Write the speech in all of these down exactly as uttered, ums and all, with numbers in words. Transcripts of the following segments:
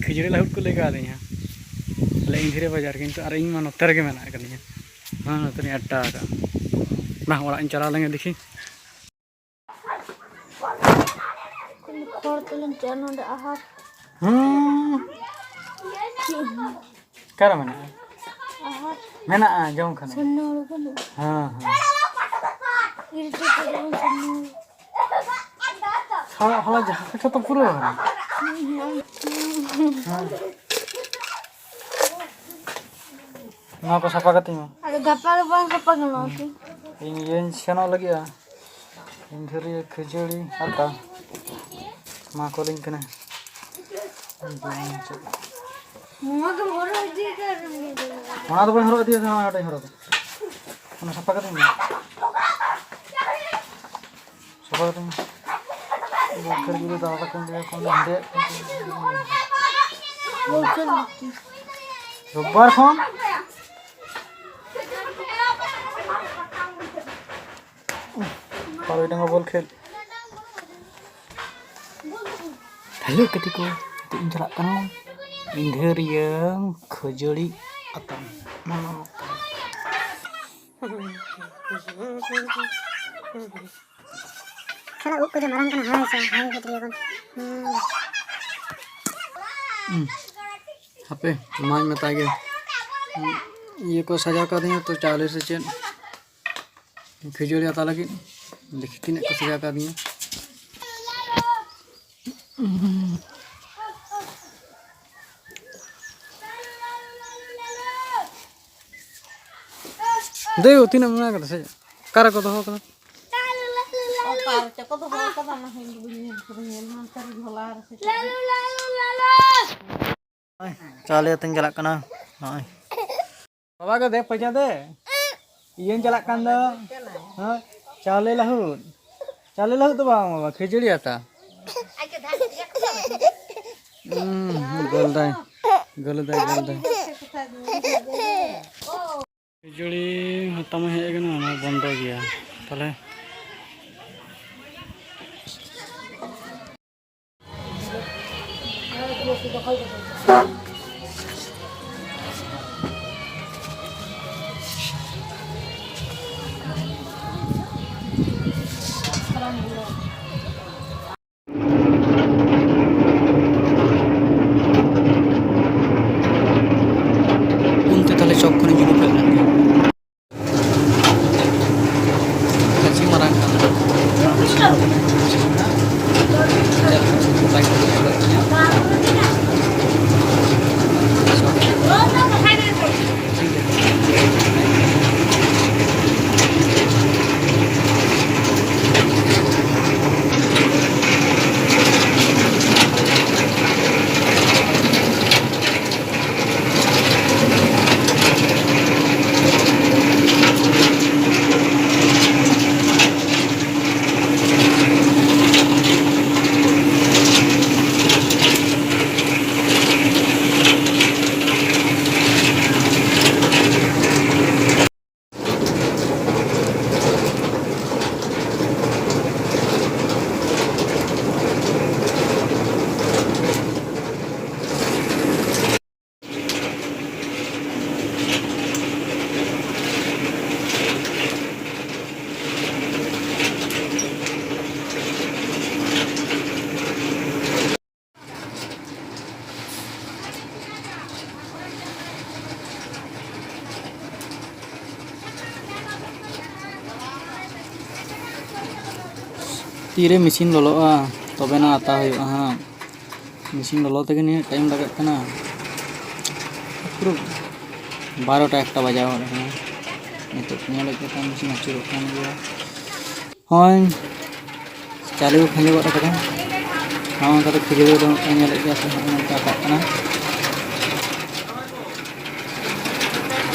ᱠᱷᱟᱹᱡᱟᱹᱲᱤ ᱞᱟᱹᱦᱩᱫ ᱠᱚ ᱞᱟᱹᱭ ᱠᱟᱣᱫᱤᱧᱟ ᱟᱞᱮ ᱤᱱᱫᱷᱤᱨᱤ ᱵᱟᱡᱟᱨ, ᱠᱤᱱᱛᱩ ᱟᱨ ᱤᱧ ᱢᱟ ᱱᱚᱛᱮ ᱨᱮᱜᱮ ᱢᱮᱱᱟᱜ ᱟᱠᱟᱫᱤᱧᱟ᱾ ᱦᱮᱸ, ᱱᱚᱛᱮ ᱨᱤᱧ ᱟᱰᱰᱟ ᱟᱠᱟᱫᱼᱟ᱾ ᱵᱟᱝ, ᱚᱲᱟᱜ ᱤᱧ ᱪᱟᱞᱟᱣ ᱞᱮᱱ ᱜᱮ ᱫᱮᱠᱷᱤ᱾ ᱠᱷᱚᱲ ᱛᱮᱞᱮ ᱪᱟᱞᱟᱜᱼᱟ ᱱᱚᱰᱮ ᱟᱦᱟᱨ᱾ ᱦᱩᱸ᱾ ᱪᱮᱫ ᱦᱚᱸ? ᱚᱠᱟᱨᱮ ᱢᱮᱱᱟᱜᱼᱟ? ᱟᱦᱟᱨ᱾ ᱢᱮᱱᱟᱜᱼᱟ, ᱡᱚᱢ ᱠᱷᱟᱱᱮᱢ᱾ ᱥᱟᱢᱱᱮ ᱦᱚᱲ ᱵᱟᱹᱱᱩᱜᱼᱟ᱾ ᱦᱮᱸ, ᱦᱮᱸ᱾ ᱤᱨ ᱦᱚᱪᱚ ᱠᱮᱫᱟ ᱵᱚᱱ ᱥᱟᱢᱱᱮ ᱦᱚᱲ᱾ ᱦᱚᱲ, ᱦᱚᱲ ᱡᱟᱦᱟᱸ ᱠᱟᱛᱷᱟ ᱛᱚ ᱯᱩᱨᱟᱹ ᱵᱟᱝ᱾ ᱦᱩᱸ, ᱦᱩᱸ᱾ ᱦᱮᱸ᱾ ᱱᱚᱣᱟ ᱠᱚ ᱥᱟᱯᱷᱟ ᱠᱟᱹᱛᱤᱧ ᱢᱮ᱾ ᱟᱫᱚ ᱜᱟᱯᱟ ᱫᱚ ᱵᱟᱝ ᱥᱟᱯᱷᱟ ᱜᱟᱱᱚᱜᱼᱟ ᱠᱤ? ᱤᱧ ᱤᱭᱟᱹᱧ ᱥᱮᱱᱚᱜ ᱞᱟᱹᱜᱤᱫᱼᱟ᱾ ᱤᱧ ᱫᱷᱟᱹᱨᱤᱡ ᱠᱷᱟᱹᱡᱟᱹᱲᱤ ᱟᱛᱟ ᱮᱢᱟ ᱠᱚᱞᱤᱧ ᱠᱟᱱᱟ᱾ ᱱᱚᱣᱟ ᱜᱮᱢ ᱦᱚᱨᱚᱜ ᱤᱫᱤ ᱠᱟᱜ᱾ ᱚᱱᱟ ᱫᱚ ᱵᱟᱹᱧ ᱦᱚᱨᱚᱜ ᱤᱫᱤᱭᱟ, ᱱᱚᱣᱟ ᱦᱚᱨᱚᱜ ᱤᱧ᱾ ᱚᱱᱟ ᱥᱟᱯᱷᱟ ᱠᱟᱹᱛᱤᱧ ᱢᱮ᱾ ᱥᱟᱯᱷᱟ ᱠᱟᱹᱛᱤᱧ ᱢᱮ᱾ ᱵᱚᱠᱷᱮᱨ ᱜᱤᱨᱟᱹ ᱫᱟᱫᱟ ᱛᱟᱠᱚ ᱚᱸᱰᱮ ᱠᱷᱚᱱ ᱦᱮᱸᱫᱮᱭᱟᱜ ᱨᱳᱵᱵᱟᱨ ᱠᱷᱚᱱ ᱯᱟᱲᱩᱭ ᱰᱟᱸᱜᱟ ᱵᱚᱞ ᱠᱷᱮᱞ᱾ ᱦᱮᱞᱳ ᱠᱟᱹᱴᱤᱡ ᱠᱚ, ᱱᱤᱛᱚᱜ ᱤᱧ ᱪᱟᱞᱟᱜ ᱠᱟᱱᱟ ᱤᱱᱫᱷᱟᱹᱨᱤᱭᱟᱹ ᱠᱷᱟᱹᱡᱟᱹᱲᱤ ᱟᱛᱟᱝ᱾ ᱥᱟᱞᱟ ᱩᱵ ᱠᱚᱫᱚ ᱢᱟᱨᱟᱝ ᱠᱟᱱᱟ, ᱦᱳᱭ ᱥᱮ, ᱦᱳᱭ ᱠᱟᱹᱴᱤᱡ ᱠᱷᱚᱱ᱾ ᱦᱩᱸ᱾ ᱦᱩᱸ᱾ ᱦᱟᱯᱮ, ᱢᱟᱧ ᱢᱮᱛᱟᱭ ᱜᱮ᱾ ᱤᱭᱟᱹ ᱠᱚ ᱥᱟᱡᱟᱣ ᱠᱟᱫᱤᱧᱟ ᱛᱚ, ᱪᱟᱣᱞᱮ ᱥᱮ ᱪᱮᱫ? ᱠᱷᱟᱹᱡᱟᱹᱲᱤ ᱟᱛᱟ ᱞᱟᱹᱜᱤᱫ᱾ ᱫᱮᱠᱷᱤ ᱛᱤᱱᱟᱹᱜ ᱠᱚ ᱥᱟᱡᱟᱣ ᱠᱟᱫᱤᱧᱟ᱾ ᱫᱟᱹᱭᱩ, ᱛᱤᱱᱟᱹᱜ ᱢᱮᱱᱟᱜ ᱠᱟᱫᱟ ᱥᱮ? ᱚᱠᱟ ᱨᱮᱠᱚ ᱫᱚᱦᱚ ᱠᱟᱫᱟ? ᱚᱠᱟ ᱨᱮᱪᱚ ᱠᱚ ᱫᱚᱦᱚ ᱠᱟᱫᱟ, ᱚᱱᱟ ᱦᱚᱸ ᱤᱧ ᱫᱚ ᱵᱟᱹᱧ ᱧᱮᱞ ᱠᱟᱫᱟ, ᱧᱮᱞ ᱢᱟ ᱚᱱᱛᱮ ᱨᱮ ᱡᱷᱚᱞᱟ ᱨᱮ ᱥᱮ ᱪᱮᱫ ᱨᱮ᱾ ᱪᱟᱣᱞᱮ ᱟᱛᱮᱧ ᱪᱟᱞᱟᱜ ᱠᱟᱱᱟ᱾ ᱱᱚᱜᱼᱚᱭ᱾ ᱵᱟᱵᱟ ᱜᱮ ᱫᱮ, ᱯᱚᱭᱥᱟ ᱫᱮ᱾ ᱤᱭᱟᱹᱧ ᱪᱟᱞᱟᱜ ᱠᱟᱱ ᱫᱚ᱾ ᱦᱮᱸ? ᱪᱟᱣᱞᱮ ᱞᱟᱹᱦᱩᱫ᱾ ᱪᱟᱣᱞᱮ ᱞᱟᱹᱦᱩᱫ ᱫᱚ ᱵᱟᱝ ᱵᱟᱵᱟ, ᱠᱷᱟᱹᱡᱟᱹᱲᱤ ᱟᱛᱟ᱾ ᱦᱩᱸ, ᱜᱳᱞ ᱫᱟᱭ᱾ ᱜᱳᱞ ᱫᱟᱭ, ᱜᱳᱞ ᱫᱟᱭ᱾ ᱠᱷᱟᱹᱡᱟᱹᱲᱤ ᱦᱟᱛᱟᱣ ᱢᱟ ᱦᱮᱡ ᱟᱠᱟᱱᱟ, ᱚᱱᱟ ᱵᱚᱱᱫᱚ ᱜᱮᱭᱟ᱾ ᱛᱟᱦᱞᱮ ᱩᱱᱛᱮ ᱛᱟᱦᱞᱮ ᱪᱚᱠ ᱠᱷᱚᱱᱤᱧ ᱡᱩᱞᱩᱯ ᱦᱮᱡ ᱞᱮᱱ ᱜᱮ᱾ ᱠᱟᱹᱪᱤ ᱢᱟᱨᱟᱝ ᱠᱟᱱᱟ᱾ ᱛᱤᱨᱮ ᱢᱮᱥᱤᱱ ᱞᱚᱞᱚᱜᱼᱟ, ᱛᱚᱵᱮᱱᱟ ᱟᱛᱟ ᱦᱩᱭᱩᱜᱼᱟ ᱦᱟᱸᱜ᱾ ᱢᱮᱥᱤᱱ ᱞᱚᱞᱚ ᱛᱮᱜᱮ ᱱᱤᱱᱟᱹᱜ ᱴᱟᱭᱤᱢ ᱞᱟᱜᱟᱜ ᱠᱟᱱᱟ᱾ ᱯᱩᱨᱟᱹ ᱵᱟᱨᱚᱴᱟ ᱮᱠᱴᱟ ᱵᱟᱡᱟᱣ ᱜᱚᱫ ᱟᱠᱟᱱᱟ᱾ ᱱᱤᱛᱚᱜ ᱧᱮᱞᱮᱫ ᱜᱮ ᱠᱷᱟᱱ ᱢᱮᱥᱤᱱ ᱟᱹᱪᱩᱨᱚᱜ ᱠᱟᱱ ᱜᱮᱭᱟ᱾ ᱦᱳᱭ, ᱪᱟᱹᱞᱩ ᱠᱷᱟᱸᱡᱚ ᱜᱚᱫ ᱟᱠᱟᱫᱟ᱾ ᱱᱚᱜᱼᱚ ᱱᱚᱝᱠᱟ ᱛᱮ ᱠᱷᱩᱞᱟᱹᱣ ᱫᱚ ᱧᱮᱞᱮᱫ ᱜᱮᱭᱟ ᱯᱮ, ᱱᱚᱜᱼᱚ ᱱᱚᱝᱠᱟ ᱟᱛᱟᱜ ᱠᱟᱱᱟ᱾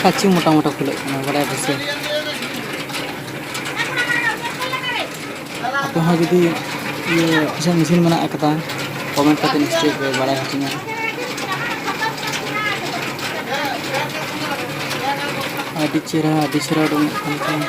ᱠᱟᱹᱪᱤ ᱢᱚᱴᱟ ᱢᱚᱴᱟ ᱠᱷᱩᱞᱟᱹᱜ ᱠᱟᱱᱟ, ᱵᱟᱲᱟᱭ ᱯᱮᱥᱮ᱾ ᱟᱯᱮ ᱦᱚᱸ ᱡᱩᱫᱤ ᱤᱭᱟᱹ ᱯᱤᱥᱟᱹ ᱢᱮᱥᱤᱱ ᱢᱮᱱᱟᱜ ᱟᱠᱟᱫᱟ, ᱠᱚᱢᱮᱱᱴ ᱠᱟᱛᱮ ᱱᱤᱥᱪᱚᱭ ᱯᱮ ᱵᱟᱲᱟᱭ ᱦᱚᱪᱚᱧᱟ᱾ ᱟᱹᱰᱤ ᱪᱮᱦᱨᱟ, ᱟᱹᱰᱤ ᱪᱮᱦᱨᱟ ᱩᱰᱩᱠᱚᱜ ᱠᱟᱱ ᱛᱟᱢᱟ᱾